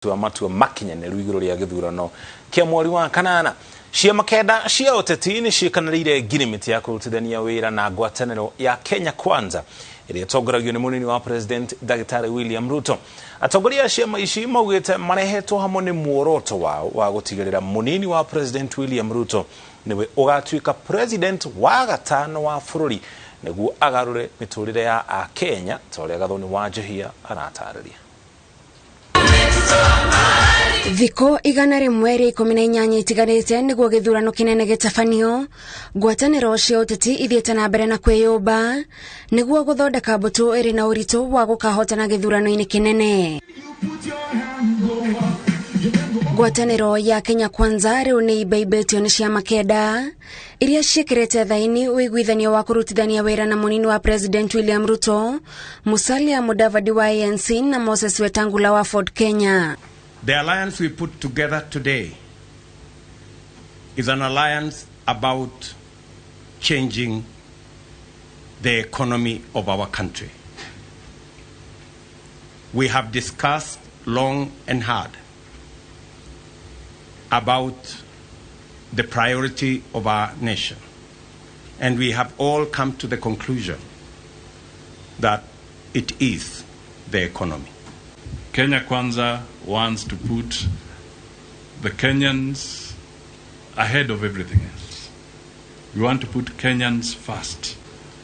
Tua matua makinyanĩru igũrũ rĩa gĩthurano kĩa mweri wa kanana. Ciama kenda cia ũteti nĩ ciĩkanĩrĩire ngirimiti ya kũrutithania wĩra na ngwatanĩro ya Kenya Kwanza ĩrĩa ĩtongoragio nĩ mũnini wa President Ndagĩtarĩ William Ruto. Atongoria a ciama ici maugĩte marehetwo hamwe nĩ muoroto wao wa gũtigĩrĩra mũnini wa President William Ruto nĩwe ũgatuĩka President wa gatano wa bũrũri nĩguo agarũre mĩtũrĩre ya Akenya ta ũrĩa Gathoni Wanjũhia aratarĩria. Thikũ 118 itigarĩte nĩguo gĩthurano kĩnene gĩtabanio, ngwatanĩro cia ũteti ithiĩte na mbere na kwĩyũmba nĩguo gũthondeka mbũtũ ĩrĩ na ũritũ wa gũkahotana gĩthurano-inĩ kĩnene. Ngwatanĩro ya Kenya Kwanza rĩu nĩ imbaimbĩtio nĩ ciama kenda iria ciĩkĩrĩte thaini ũiguithanio wa kũrutithania wĩra na mũnini wa President William Ruto, Musalia Mudavadi wa ANC na Moses Wetangula wa Ford Kenya. The alliance we put together today is an alliance about changing the economy of our country. We have discussed long and hard about the priority of our nation, and we have all come to the conclusion that it is the economy. Kenya Kwanza wants to put the Kenyans ahead of everything else. We want to put Kenyans first.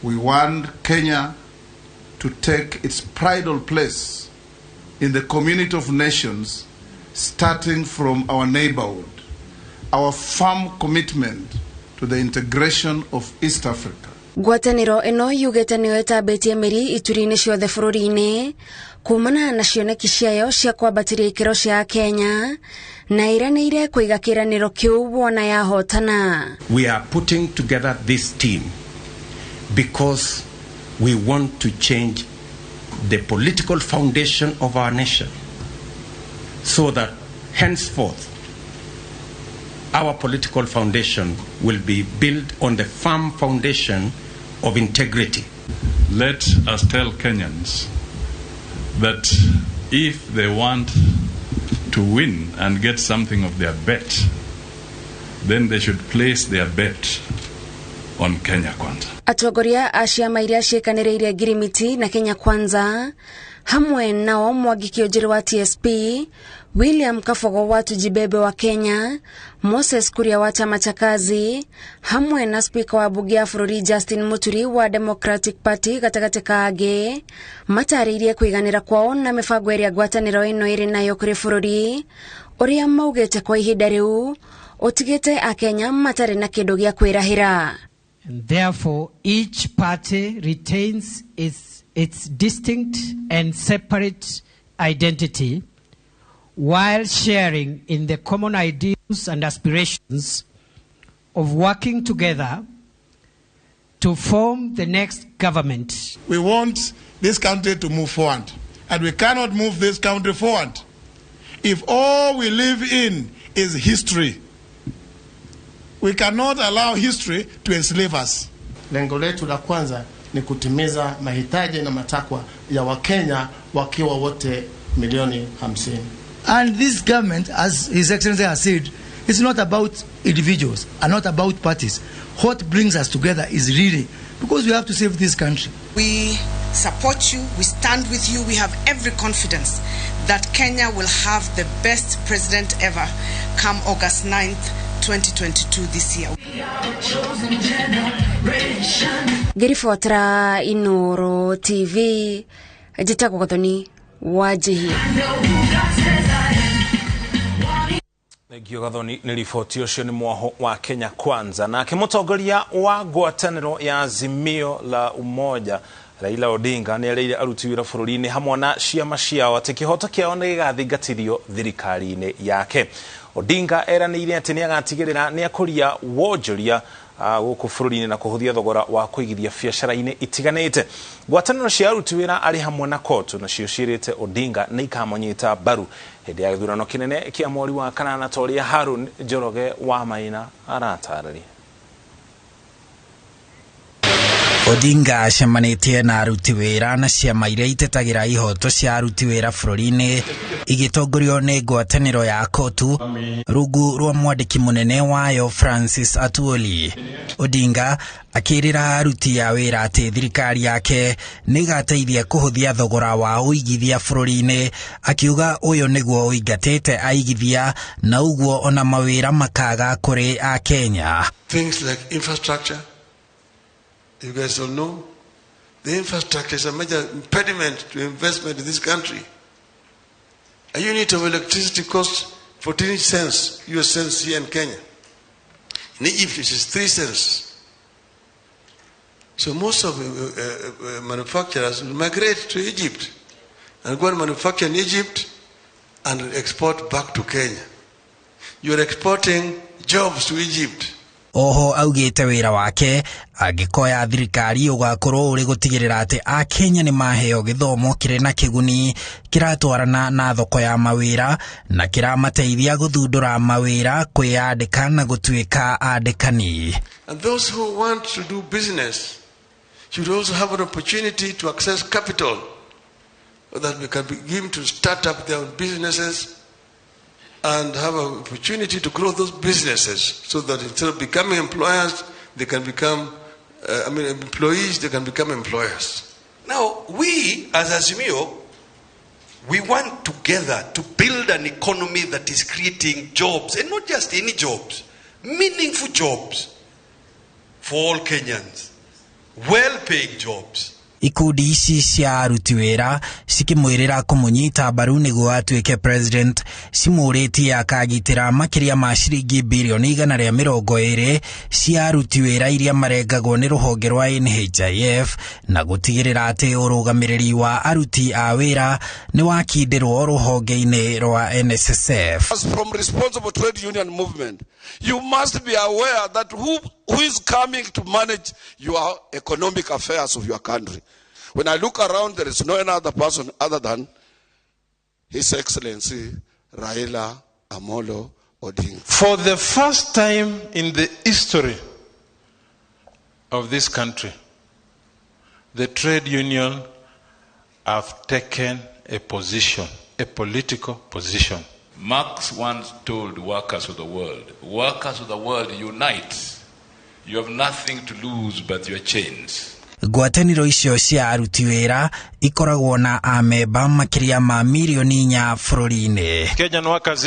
We want Kenya to take its pridal place in the community of nations, starting from our neighborhood, our firm commitment to the integration of East Africa. Ngwatanĩro ĩno yugĩte nĩyo ĩtambĩtie mĩri ituri-inĩ ciothe bũrũri-inĩ kumana na cioneki ciayo cia kwambatĩria ikĩro cia Kenya na ĩranĩire kũiga kĩĩranĩro kĩu wona yahotana. We are putting together this team because we want to change the political foundation of our nation so that henceforth our political foundation will be built on the firm foundation of integrity. Let us tell Kenyans that if they want to win and get something of their bet, then they should place their bet on Kenya Kwanza. Atongoria a ciama iria ciĩkanĩrĩire ngirimiti na Kenya Kwanza hamwe nao Mwangi Kĩũnjĩrĩ wa TSP, William Kabogo wa Tujibebe wa Kenya, Moses Kuria wa chama cha Kazi, hamwe na spika wa bunge ya bũrũri Justin Muturi wa Democratic Party gatagatĩ ka angĩ, matarĩirie kũiganĩra kwao na mĩbango ĩrĩa ngwatanĩro ĩno ĩrĩ nayo kũrĩ bũrũri ũrĩa maugĩte kwa ihinda rĩu ũtigĩte Akenya matarĩ na kĩndũ gĩa kwĩrahĩra. And therefore, each party retains its distinct and separate identity while sharing in the common ideals and aspirations of working together to form the next government. We want this country to move forward, and we cannot move this country forward if all we live in is history. We cannot allow history to enslave us. Lengo letu la kwanza ni kutimiza mahitaji na matakwa ya Wakenya wakiwa wote milioni 50. And this government, as His Excellency has said, it's not about individuals and not about parties. What brings us together is really because we have to save this country. We support you, we stand with you, we have every confidence that Kenya will have the best president ever come August 9th, 2022 this year. Ngĩribotera Inooro TV, njĩtagwo Gathoni Wanjihia. Thengio Gathoni nĩ riboti ũcio nĩ mwaho wa Kenya Kwanza. Nake mũtongoria wa ngwatanĩro ya Azimio la Umoja Raila Odinga nĩ erĩire aruti wĩra bũrũri-inĩ hamwe na ciama ciao atĩ kĩhoto kĩao nĩ gĩgathingatithio thirikari-inĩ yake. Odinga eranĩire atĩ nĩ agatigĩrĩra nĩ akũria wonjoria gũkũ bũrũri-inĩ na kũhũthia thogora wa kũigithia biacara-inĩ itiganĩte. Ngwatanĩro cia aruti wĩra arĩ hamwe na COTU nacio ciĩrĩte Odinga nĩ ikamũnyita mbaru hĩndĩ ya gĩthurano kĩnene kĩa mweri wa kanana ta ũrĩa Harun Njoroge wa Maina aratarĩria. Odinga acemanĩtie na aruti wĩra na ciama iria itetagĩra ihoto cia aruti wĩra bũrũri-inĩ igĩtongorio nĩ ngwatanĩro ya COTU rungu rwa mwandĩki mũnene wayo Francis Atwoli. Odinga akĩrĩra aruti a wĩra atĩ thirikari yake nĩ ĩgateithia kũhũthia thogora wa ũigithia bũrũri-inĩ, akiuga ũyũ nĩguo ũingatĩte aigithia na ũguo ona mawĩra makaga kũrĩ Akenya. Things like infrastructure, you guys all know, the infrastructure is a major impediment to investment in this country. A unit of electricity costs 14 cents, US cents here in Kenya. In Egypt, it is 3 cents. So most of manufacturers will migrate to Egypt and go and manufacture in Egypt and export back to Kenya. You are exporting jobs to Egypt. Oho augĩte wĩra wake angĩkoya thirikari ũgakorwo ũrĩ gũtigĩrĩra atĩ Akenya nĩ maheo gĩthomo kĩrĩ na kĩguni kĩratwarana na thoko ya mawĩra na kĩramateithia gũthundũra mawĩra, kwĩyandĩka na gũtuĩka andĩkani. And those who want to do business should also have an opportunity to access capital so that we can begin to start up their own businesses and have an opportunity to grow those businesses so that instead of becoming employers, they can become, employees, they can become employers. Now, we as Azimio, we want together to build an economy that is creating jobs, and not just any jobs, meaningful jobs for all Kenyans, well-paying jobs. Ikundi ici cia aruti wĩra cikĩmwĩrĩra kũmũnyita mbaru nĩguo atuĩke president, cimũrĩtie akagitĩra makĩria ma ciringi birioni 120 cia aruti wĩra iria marengagwo nĩ rũhonge rwa NHIF na gũtigĩrĩra atĩ ũrũgamĩrĩri wa aruti a wĩra nĩ wakindĩrwo rũhonge-inĩ rwa NSSF. As from responsible trade union movement, you must be aware that who is coming to manage your economic affairs of your country. When I look around, there is no another person other than His Excellency Raila Amolo Odinga. For the first time in the history of this country, the trade union have taken a position, a political position. Marx once told workers of the world, workers of the world, unite. You have nothing to lose but your chains. Ngwatanĩro icio cia aruti wĩra ikoragwo na amemba makĩria ma mirioni 4 bũrũri-inĩ.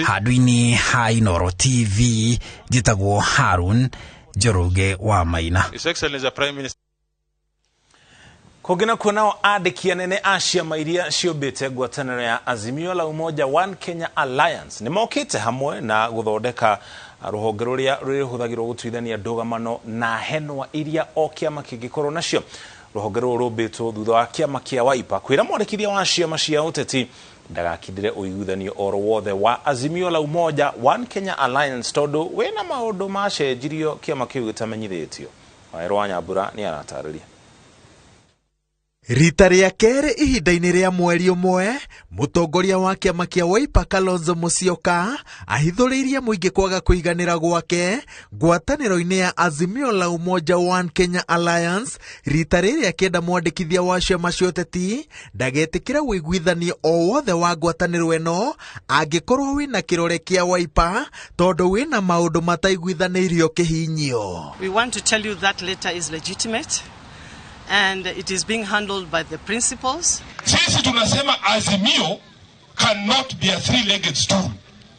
Handũ-inĩ ha Inooro TV njĩtagwo Harun Njoroge wa Maina. His Excellency Prime Minister. Kũngĩ nakuo nao andĩki anene a ciama iria ciũmbĩte ngwatanĩro ya Azimio la Umoja One Kenya Alliance nĩ mokĩte hamwe na gũthondeka rũhonge rũrĩa rũrĩhũthagĩrwo gũtuithania ndũgamano na henwa iria o kĩama kĩngĩkorwo nacio. Rũhonge rũrũ rũmbĩtwo thutha wa kĩama kĩa Wiper kwĩra mwandĩkithia wa ciama cia ũteti ndagakindĩre ũiguithanio oro wothe wa Azimio la Umoja One Kenya Alliance tondũ wĩna maũndũ macenjirio kĩama kĩu gĩtamenyithĩtio. Wawerũ wa Nyambura nĩ aratarĩria. Rita rĩa kerĩ ihinda-inĩ rĩa mweri ũmwe, mũtongoria wa kĩama kĩa Wiper Kalonzo Musyoka ahithũrĩirie mũingĩ kwaga kũiganĩra gwake ngwatanĩro-inĩ ya Azimio la Umoja One Kenya Alliance rita rĩrĩ akĩenda mwandĩkithia wa ciama cia ũteti ndagetĩkĩre ũiguithanio o wothe wa ngwatanĩro ĩno angĩkorwo wĩna kĩrore kĩa Wiper tondũ wĩna maũndũ mataiguithanĩirio kĩhinyio. We want to tell you that letter is legitimate and it is being handled by the principals. Sisi tunasema Azimio cannot be a three-legged stool.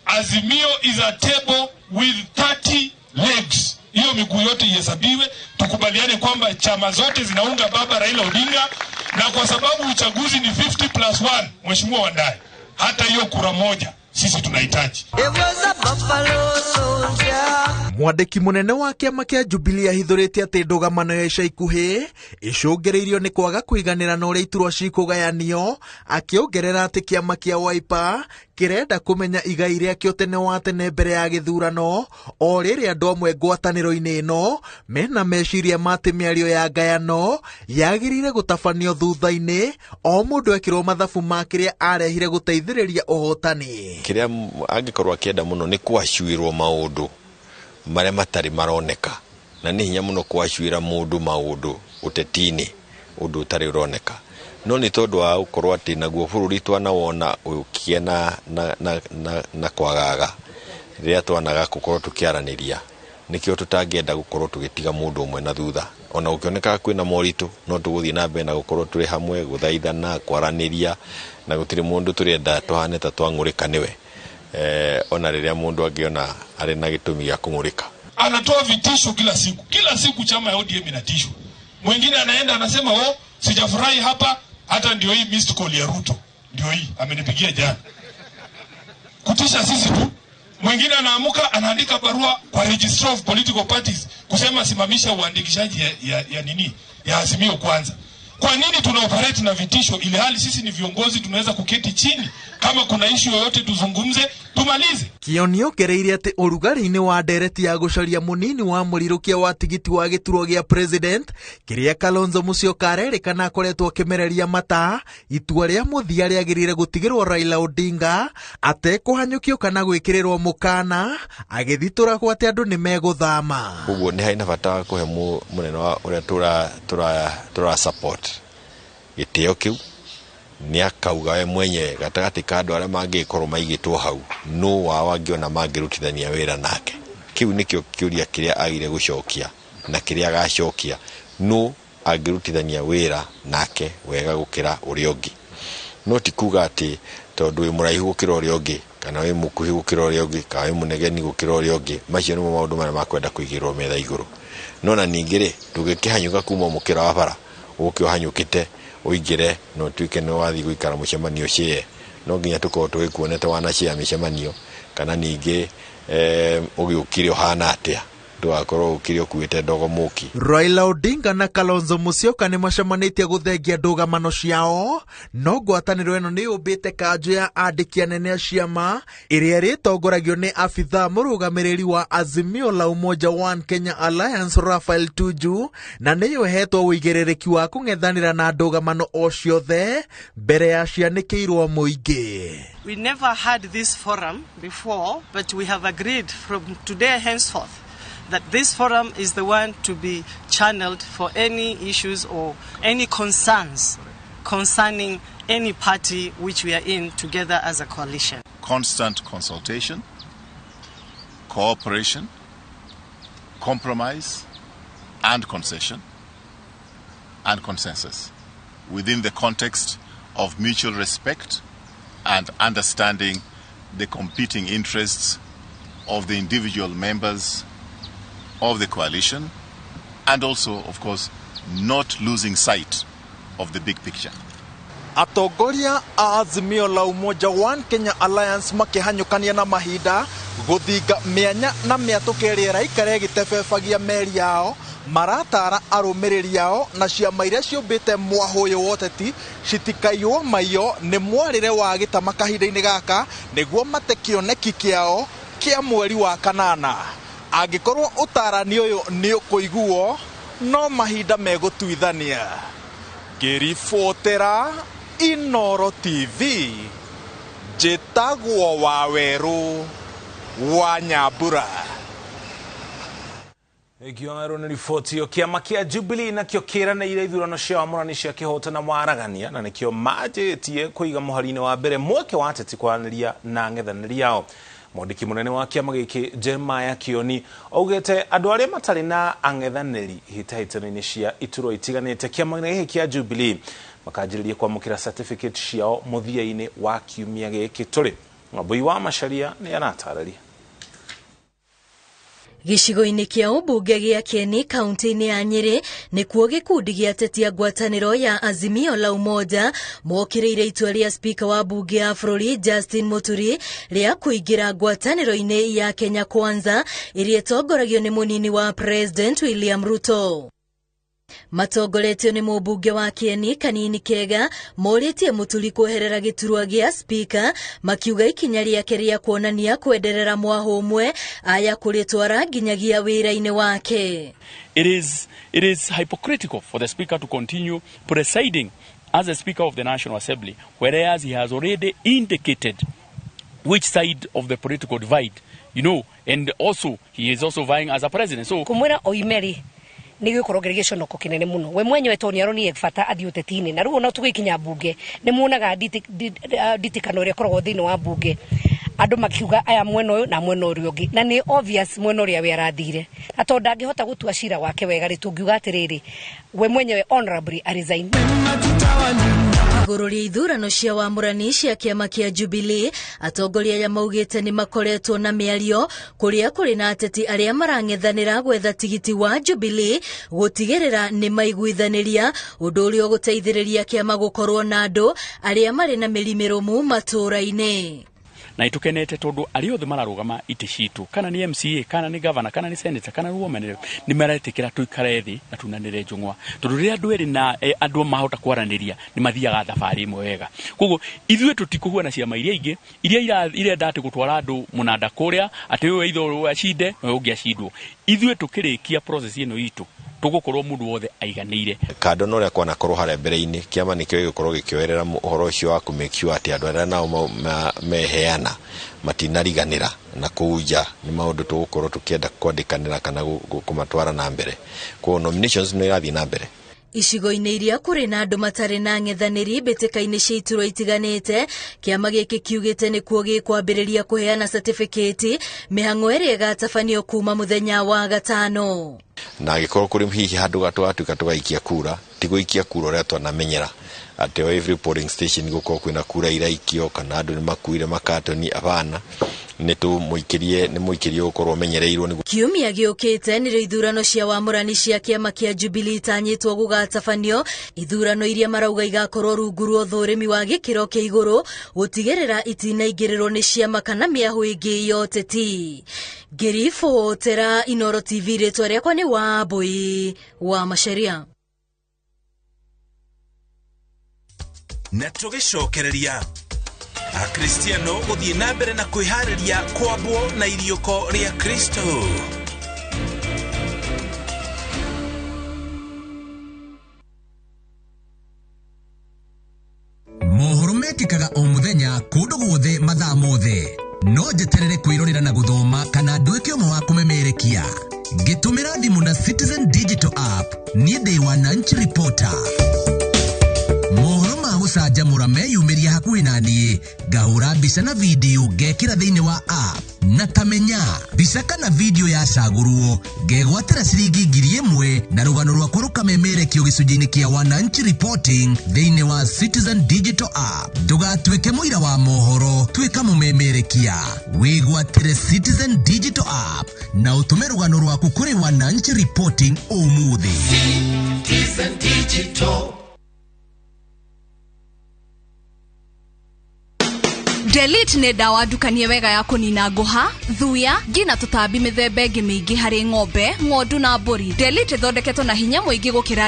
Azimio is a table with 30 legs. Hiyo miguu yote ihesabiwe, tukubaliane kwamba chama zote zinaunga baba Raila Odinga, na kwa sababu uchaguzi ni 50+1, Mheshimiwa Wandayi, hata hiyo kura moja sisi tunahitaji. Mwandĩki mũnene wa kĩama kĩa Jubilee ahithũrĩtie atĩ ndũgamano ya ica ikuhĩ icũngĩrĩirio nĩ kwaga kũiganĩra na ũrĩa iturwa cikũgayanio, akĩongerera atĩ kĩama kĩa Wiper kĩrenda kũmenya igai rĩakĩo tene wa tene mbere ya gĩthurano, o rĩrĩ andũ amwe ngwatanĩro-inĩ ĩno mena meciria ma atĩ mĩario ya ngayano yagĩrĩire gũtabanio thutha-inĩ o mũndũ ekĩrwo mathabu ma kĩrĩa arehire gũteithĩrĩria ũhotani. Kĩrĩa angĩkorwo akĩenda mũno nĩ kwacuĩrwo maũndũ marĩa matarĩ maroneka, na nĩ hinya mũno kwacuĩra mũndũ maũndũ ũteti-inĩ ũndũ ũtarĩ ũroneka. No nĩ tondũ wa gũkorwo atĩ naguo bũrũri twanawona ũkĩgĩa na kwagaga rĩrĩa twanaga gũkorwo tũkĩaranĩria, nĩkĩo tũtangĩenda gũkorwo tũgĩtiga mũndũ ũmwe na thutha. Ona gũkĩonekaga kwĩna moritũ, no tũgũthiĩ na mbere na gũkorwo tũrĩ hamwe, gũthaithana, kwaranĩria, na gũtirĩ mũndũ tũrenda tũhane ta twang'ũrĩka nĩwe. Ona rĩrĩa mũndũ angĩona arĩ na gĩtũmi gĩa kũng'ũrĩka. Anatoa vitisho kila siku. Kila siku chama ya ODM inatishwa. Mwingine anaenda anasema, oh, sijafurahi hapa, hata ndio hii missed call ya Ruto. Ndio hii amenipigia jana. Kutisha sisi tu. Mwingine anaamuka anaandika barua kwa Registrar of Political Parties kusema simamisha uandikishaji ya nini? Ya Azimio Kwanza. Kwa nini tuna operate na vitisho ili hali sisi ni viongozi tunaweza kuketi chini kama kuna issue yoyote tuzungumze tumalize? Kioni ongereire atĩ ũrugarĩ-inĩ wa ndereti ya gũcaria mũnini wa mũrirũkia wa tigiti wa gĩturwa gĩa president kĩrĩa Kalonzo Musyoka arerĩkana akoretwo akĩmereria mata, itua rĩa mũthia rĩagĩrĩire gũtigĩrwo Raila Odinga atekũhanyũkio kana gwĩkĩrĩrwo mũkana agĩthitũragwo atĩ andũ nĩ megũthama. Ũguo nĩ harĩ na bata wa kũhe mũnene wa ũrĩa tũra support gĩtĩo kĩu, nĩ akauga we mwenyewe gatagatĩ ka andũ arĩa mangĩkorwo maigĩtwo hau nũ wao angĩona mangĩrutithania wĩra nake. Kĩu nĩkĩo kĩũria kĩrĩa agire gũcokia na kĩrĩa agacokia, nũ angĩrutithania wĩra nake wega gũkĩra ũrĩa ũngĩ. No ti kuga atĩ tondũ wĩ mũraihu gũkĩra ũrĩa ũngĩ, kana wĩ mũkuhĩ gũkĩra ũrĩa ũngĩ, kana wĩ mũnegeni gũkĩra ũrĩa ũngĩ, macio nĩmo maũndũ marĩa makwenda kũigĩrwo metha igũrũ. No na ningĩ rĩ, ndũngĩkĩhanyũka kuma mũkĩra wa bara ũke ũhanyũkĩte ũingĩre na ũtuĩke nĩ wathiĩ gũikara mũcemanio ũcĩe. No nginya tũkorwo tũgĩkuonete wanacĩa mĩcemanio, kana ningĩ ũgĩũkire ũhana atĩa, ndũgakorwo ũkire ũkuĩte ndogo mũki. Raila Odinga na Kalonzo Musyoka nĩ macemanĩtie gũthengia ndũgamano ciao, no ngwatanĩro ĩno nĩ yũmbĩte kanjũ ya andĩki anene a ciama ĩrĩa ĩrĩtongoragio nĩ abithaa mũrũgamĩrĩri wa Azimio la Umoja One Kenya Alliance Raphael Tuju, na nĩyo ĩhetwo ũigĩrĩrĩki wa kũng'ethanĩra na ndũgamano o ciothe mbere ya cianĩkĩirwo mũingĩ. We never had this forum before, but we have agreed from today henceforth that this forum is the one to be channeled for any issues or any concerns concerning any party which we are in together as a coalition. Constant consultation, cooperation, compromise, and concession, and consensus within the context of mutual respect and understanding the competing interests of the individual members of the coalition, and also, of course, not losing sight of the big picture. Atongoria a Azimio la Umoja One Kenya Alliance makĩhanyũkania na mahinda gũthinga mĩanya na mĩatũka ĩrĩa ĩraikara ĩgĩtebebagia meri yao, maratara arũmĩrĩri ao na ciama iria ciũmbĩte mwahũ ũyũ wa ũteti citikaiywo maiyo nĩ mwarĩre wa gĩtama kahinda-inĩ gaka nĩguo mate kĩoneki kĩao kĩa mweri wa kanana. Angĩkorwo ũtarani ũyũ nĩ ũkũiguo, no mahinda megũtuithania. Ngĩribotera Inoro TV, njĩtagwo Wawerũ wa Nyambura. Ĩngĩoerwo nĩ riboti ĩyo, kĩama kĩa Jubilee nakĩo kĩranĩire ithurano cia wamũrani cia kĩhoto na waragania, na nĩkĩo manjĩtie kũiga mũhari-inĩ wa mbere mweke wa ateti kwaranĩria na ang'ethanĩri ao. Mwandĩki mũnene wa kĩama gĩkĩ Jeremiah Kioni augĩte andũ arĩa matarĩ na ang'ethanĩri hĩtahĩtano-inĩ cia iturwa itiganĩte kĩama gĩkĩ kĩa Jubilee makanjĩrĩria kwamũkĩra certificate ciao mũthia-inĩ wa kiumia gĩkĩ tũrĩ. Wambui wa Macharia nĩ aratarĩria. Gĩcigo-inĩ kĩa ũmbunge gĩa Kieni kaunti-inĩ ya Nyĩrĩ nĩkuo gĩkundi gĩa ateti a ngwatanĩro ya Azimio la Umoja mokĩrĩire itua rĩa spika wa mbunge ya bũrũri Justin Muturi rĩa kũingĩra ngwatanĩro-inĩ ya Kenya Kwanza ĩrĩa ĩtongoragio nĩ mũnini wa President William Ruto. Matongoretio nĩ mũmbunge wa Kieni Kanini Kega morĩtie Muturi kweherera gĩturwa gĩa spika, makiuga ikinya rĩake rĩa kuonania kwenderera mwahũ ũmwe aya kũrĩtwara nginyagia wĩra-inĩ wake. It is hypocritical for the speaker to continue presiding as a speaker of the National Assembly, whereas he has already indicated which side of the political divide, you know, and also he is also vying as a president. So kumwira oimeri Nĩ gĩgũkorwo kĩrĩ gĩconoko kĩnene mũno. We mwenyewe tondũ nĩ aronire bata athiĩ ũteti-inĩ, na rĩu ona tũgĩkinya mbunge nĩ muonaga nditikano ĩrĩa ĩkoragwo thĩinĩ wa mbunge, andũ makiuga aya mwena ũyũ na mwena ũrĩa ũngĩ, na nĩ obvious mwena ũrĩa we arathire, na tondũ ndangĩhota gũtua cira wake wega rĩ, tũngiuga atĩrĩrĩ, we mwenyewe honorably aresign. Igũrũ rĩa ithurano cia wamũrani cia kĩama kĩa Jubilee, atongoria aya maugĩte nĩ makoretwo na mĩario kũrĩa kũrĩ na ateti arĩa marang'ethanĩra gwetha tigiti wa Jubilee gũtigĩrĩra nĩ maiguithanĩria, ũndũ ũrĩa ũgũteithĩrĩria kĩama gũkorwo na andũ arĩa marĩ na mĩri mĩrũmu matũũra-inĩ. Na itukenete tondu aria othe mararugama iti citu, kana ni MCA, kana ni governor, kana ni senator, kana ni woman rep, ni maretikira tuikare thi na tunanire njung'wa, tondu riria andu eri na andu mahota kwaraniria ni mathiaga thabari imwe wega. Koguo ithuĩ tũtikuhuana ciama iria ingĩ iria irenda ati gũtwara andũ mũnanda kũrĩa atĩ ũyũ either ũyũ acinde na ũyũ ũngĩ acindwo. Ithuĩ tũkĩrĩkia process ĩno itũ tũgũkorwo mũndũ wothe aiganĩire. Kando na ũrĩa kwanakorwo harĩa mbere-inĩ, kĩama nĩkĩo gĩgũkorwo gĩkĩoerera ũhoro ũcio wa kũ make sure atĩ andũ arĩa nao meheana matinariganĩra na kũu nja nĩ maũndũ tũgũkorwo tũkĩenda kwandĩkanĩra kana kũmatwara na mbere. Koguo nominations nĩ irathiĩ na mbere. Icigo-inĩ iria kũrĩ na andũ matarĩ na ng'ethanĩri mbĩtĩka-inĩ cia iturwa itiganĩte, kĩama gĩkĩ kiugĩte nĩkuo gĩkwambĩrĩria kũheana certificate mĩhang'o ĩrĩa ĩgatabanio kuma mũthenya wa gatano. Na angĩkorwo kũrĩ hihi handũ tũgatuĩka tũgaikia kura, ti gũikia kura ũrĩa twanamenyera atĩ o every polling station gũkorwo kwĩna kura iraikio kana andũ nĩ makuire makatoni, abana nĩ tũmũikĩrie, nĩ mũikĩrie gũkorwo ũmenyereirwo nĩguo. Kiumia gĩũkĩte nĩrĩo ithurano cia wamũrani cia kĩama kĩa Jubilee itanyĩtwo gũgatabanio, ithurano iria marauga igakorwo rungu rwa ũthũrimi wa gĩkĩro kĩa igũrũ gũtigĩrĩra itinaingĩrĩrwo nĩ ciama kana mĩahũ ĩngĩ ya ũteti. Ngĩribotera Inooro TV, rĩtwa rĩakwa nĩ Wambui wa Macharia. Na tũgĩcokereria Akristiano gũthiĩ na mbere na kwĩharĩria kwambwo na iriũko rĩa Kristo. Mohoro mekĩkaga o mũthenya kũndũ guothe mathaa mothe, no njeterere kwĩrorera na gũthoma kana nduĩke ũmwe wa kũmemerekia. Ngĩtũmĩra thimũ na Citizen Digital App, niĩ ndĩ Wananchi Reporter. Mohoro ma gũcanjamũra meyumĩria hakuhĩ na niĩ, ngahũra mbica na video ngekĩra thĩinĩ wa app, na tamenya mbica kana video yacagũrwo ngegwatĩra ciringi 1000 na rũgano rwakwa rũkamemerekio gĩcunjĩ-inĩ kĩa Wananchi Reporting thĩinĩ wa Citizen Digital App. Ndũgatuĩke mũira wa mohoro, tuĩka mũmemerekia. Wĩgwatĩre Citizen Digital App na ũtũme rũgano rwaku kũrĩ Wananchi Reporting ũmũthĩ. Citizen Digital. Delete nĩ ndawa ndukanie wega ya kũnina ngũha, thuya, ngi na tũtambi mĩthemba ĩngĩ mĩingĩ harĩ ng'ombe, ng'ondu na mbũri. Delete ĩthondeketwo na hinya mũingĩ gũkĩra